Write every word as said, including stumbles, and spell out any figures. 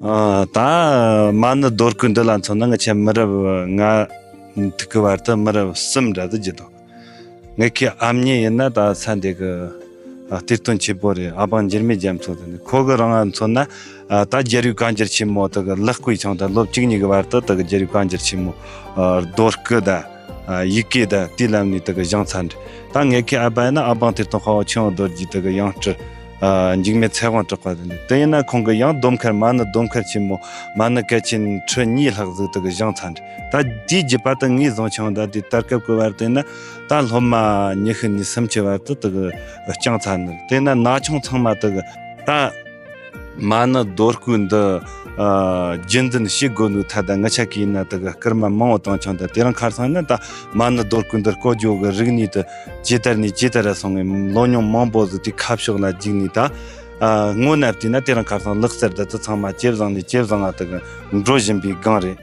ཨ། ད་མ་ཎི་རྡོ་བརྐོས་འདི་ལ་མཚོན་ན། ང་ཆ་མི་རབས་ལྔ་ཐུག་གི་བར་དུ་མི་རབས་གསུམ་འདྲ་ཟིག་བརྒྱུད་འདུག་ངེད་ཀྱི་ཨ་མྱེས་ཡིན་ན་ད་ས་འདི་གི་ཨ་གཏེར་སྟོན་ཆེན་པོ་རེད། ཨ་པང་འགྱུར་མེད་རྒྱ་མཚོ་དེ་ནི། ཁོ་གི་རིང་ང་མཚོན་ན། ཨ། ད་རྒྱལ་བའི་བཀའ་འགྱུར་ཆེན་མོ་དེ་གི་ལེགས་བརྐོས་ཆང་། ད་ལོ་བཅུ་གཉིས་ཀྱི་བར་དུ་དེ་གི་རྒྱལ་བའི་བཀའ་འགྱུར་ཆེན་མོ། ཨ། རྡོ་བརྐོས་ད། ཨ། ཡི་གེ་ད་དེའི་ལམ་ནས་དེ་གི་བཞེངས་ཚར་འདྲ། ད་ངེད་ཀྱི་ཨ་ཕ་ཡིན་ན་ཨ་པང་གཏེར་སྟོན་དཔའ་བོ་ཆུང་བ་རྡོ་རྗེ་དེ་གི་ཡང་སྤྲུལ། ཨ། འཇིགས་མེད་ཚེ་དབང་གྲགས་པ་དེ་ནི། དེ་ཡིན་ན་ཁོང་གི་ཡང་སྡོམ་མཁར། མ་ཎི་སྡོམ་མཁར་ཆེན་མོ། མ་ཎི་གལ་ཆེན་ཁྲི་གཉིས་ལྷག་ཟིག་དེ་གི་བཞེངས་ཚར་འདྲ། ད་དེའི་རྒྱུད་པ་དེ་ངས་བཟུང་ཆུང་། ད་དེ་དར་སྐབས་ཀྱི་བར་དུ་ཡིན་ན། ད་སློབ་མ་ཉི་ཤུ་ནས་སུམ་ཅུ་བར་དུ་དེ་གི་བསྐྱངས་ཚར་ནི། དེ་ན་ན་ཆུང་ཚང་མ་དེ་གི་ད་མ་ཎི་རྡོ་བརྐོས་འདི། ཨ། རྒྱུན་འཛིན་བྱེད་དགོས་ནོ་ཐད། ད་ང་ཆ་གི་ཡིན་ན་དེ་གི་སྐར་མ་མང་བོ་བཏང་ཆོག་ད་དེ་རིང་ཁ་སང་ན་ད་མ་ཎི་རྡོ་བརྐོས་འདི་བརྐོ་རྒྱུ་གི་རིག་གནས་དེ་ཇེ་དར་ནས་ཇེ་དར་ར་སོང་ངས། ལོ་ཉུང་མང་པོ་ཟིག་དེ་ཁ་ཕྱོགས་ལ་འཇུག་ནས། ད། ཨ། དངོས་གནས་བལྟས་ན་དེ་རིང་ཁ་སང་ལག་རྩལ་འདི་ཚོ་ཚང་མ་ཇེ་བཟང་ནས་ཇེ་བཟང་ང་དེ་གི་འགྲོ་བཞིན་པའི་སྒང་རེད།